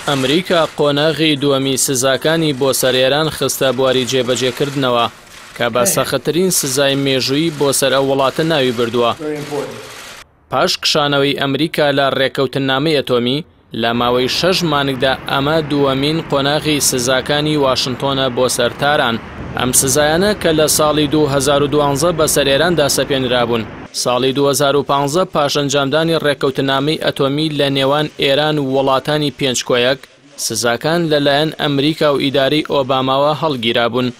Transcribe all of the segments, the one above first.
ئەمریکا قۆناغی دووەمی سزاکانی بۆ سەر ئێران خستە بواری جێبەجێکردنەوە، کە بە سەختترین سزای مێژوویی بۆ سەر ئەو وڵاتە ناوی بردووە. پاش کشانەوەی ئەمریکا لە ڕێککەوتننامەی ئەتۆمی، لە ماوەی شەش مانگدا ئەمە دووەمین قۆناغی سزاکانی واشنتۆنە بۆ سەر تاران. ئەم سزایانە کە لە ساڵی 2012 بەسەر ئێراندا سەپێنرابوون، ساڵی 2015 پاش ئەنجامدانی ڕێککەوتننامەی ئەتۆمی لە نێوان ئێران و وڵاتانی پێنج کۆیەک، سزاکان لەلایەن ئەمریکا و ئیدارەی ئۆباماوە هەڵگیرابوون.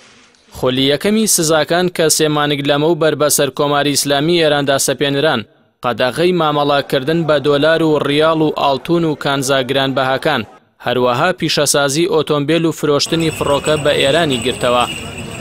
خولی یەکەمی سزاکان کە سێ مانگ لەمەوبەر بەسەر کۆماری ئیسلامی ئێراندا سەپێنران، قەدەغەی مامەڵەکردن بە دۆلار و ڕیاڵ و ئاڵتون و کانزا گرانبەهاکان، هەروەها پیشەسازی ئۆتۆمبێل و فرۆشتنی فڕۆکە بە ئێرانی گرتەوە،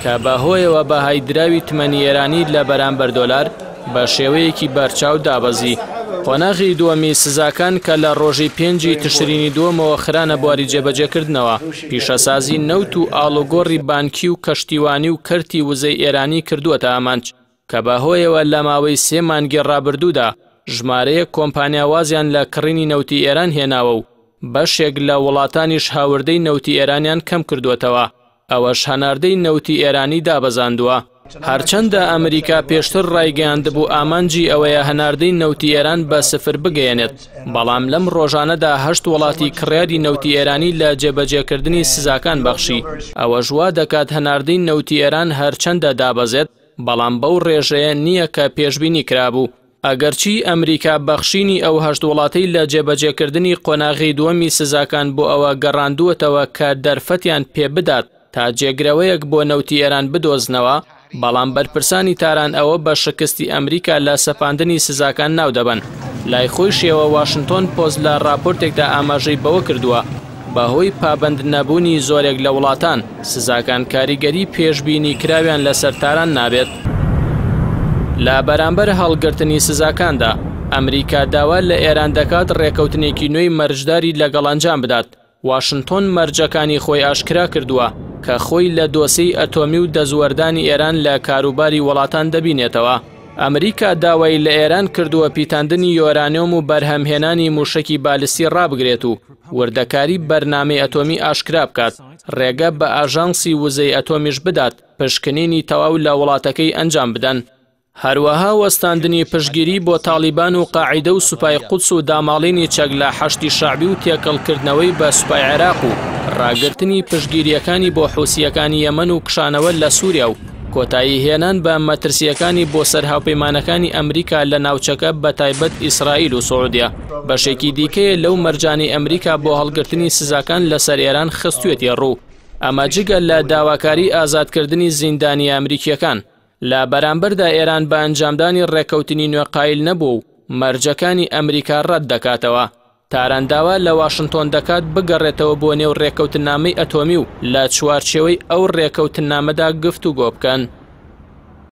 کە بەهۆیەوە بەهای دراوی تمەنی ئێرانی لە بەرامبەر دۆلار بە شێوەیەکی بەرچاو دابەزی. قۆناغی دووەمی سزاکان کە لە ڕۆژی پێنجی تشرینی دووەمەوە خرانە بواری جێبەجێکردنەوە، پیشەسازی نەوت و ئاڵوگۆڕی بانکی و کەشتیوانی و کەرتی وزەی ئێرانی کردووەتە ئامانج، کە بەهۆیەوە لە ماوەی سێ مانگی ڕابردوودا ژمارەیەک کۆمپانیا وازیان لە کڕینی نەوتی ئێران هێناوە و بەشێک لە وڵاتانیش هاوردەی نەوتی ئێرانیان کەمکردووەتەوە، ئەوەش هەناردەی نەوتی ئێرانی دابەزاندووە. هەرچەندە ئەمریکا پێشتر ڕایگەیاندبوو ئامانجی ئەوەیە هەناردەی نەوتی ئێران بە سفر بگەیەنێت، بەڵام لەم ڕۆژانەدا هەشت وڵاتی کڕیاری نەوتی ئێرانی لە جێبەجێکردنی سزاکان بەخشی، ئەوەش وا دەکات هەناردەی نەوتی ئێران هەرچەندە دابەزێت، بەڵام بەو ڕێژەیە نییە کە پێشبینی کرابوو. ئەگەرچی ئەمریکا بەخشینی ئەو هەشت وڵاتەی لە جێبەجێکردنی قۆناغی دووەمی سزاکان بۆ ئەوە گەڕاندووەتەوە کە دەرفەتیان پێ بدات تا جێگرەوەیەک بۆ نەوتی ئێران بدۆزنەوە، بەڵام بەرپرسانی تاران ئەوە بە شکستی ئەمریکا لە سەپاندنی سزاکان ناودەبەن. لای خۆیشیەوە واشنتۆن پۆست لە ڕاپۆرتێکدا ئاماژەی بەوە کردووە، بەهۆی پابەند نەبوونی زۆرێک لە وڵاتان، سزاکان کاریگەری پێشبینی کراویان لەسەر تاران نابێت. لە بەرامبەر هەڵگرتنی سزاکاندا، ئەمریکا داوا لە ئێران دەکات ڕێکەوتنێکی نوێی مەرجداری لەگەڵ ئەنجام بدات. واشنتۆن مەرجەکانی خۆی ئاشکرا کردووە کە خۆی لە دۆسێی ئەتۆمی و دەستوەردانی ئێران لە کاروباری وڵاتان دەبینێتەوە. ئەمریکا داوای لە ئێران کردووە پیتاندنی یۆرانیۆم و بەرهەمهێنانی مووشەکی بالستی ڕابگرێت و وردەکاری بەرنامەی ئەتۆمی ئاشکرا بکات، ڕێگە بە ئاژانسی وزەی ئەتۆمیش بدات پشکنینی تەواو لە وڵاتەکەی ئەنجام بدەن. هەروەها وەستاندنی پشتگیری بۆ تاڵیبان و قاعیدە و سوپای قودس و داماڵینی چەک لە حەشدی شەعبی و تێکەڵکردنەوەی بە سوپای عێراق و ڕاگرتنی پشتگیرییەکانی بۆ حوسییەکانی یەمەن و کشانەوە لە سووریا و کۆتایی هێنان بە مەترسییەکانی بۆ سەر هاوپەیمانەکانی ئەمریکا لە ناوچەکە بەتایبەت ئیسرائیل و سعودیە بەشێکی دیکەیە لەو مەرجانەی ئەمریکا بۆ هەڵگرتنی سزاکان لەسەر ئێران خستوێتیە ڕوو. ئەمە جگە لە داواکاری ئازادکردنی زیندانییە ئەمریکییەکان. لە بەرامبەردا ئێران بە ئەنجامدانی ڕێککەوتنی نوێ قایل نەبوو و مەرجەکانی ئەمریکا ڕەت دەکاتەوە. تاران داوا لە واشنتۆن دەکات بگەڕێتەوە بۆ نێو ڕێککەوتننامەی ئەتۆمی و لە چوارچێوەی ئەو ڕێککەوتننامەدا گفتوگۆ بکەن.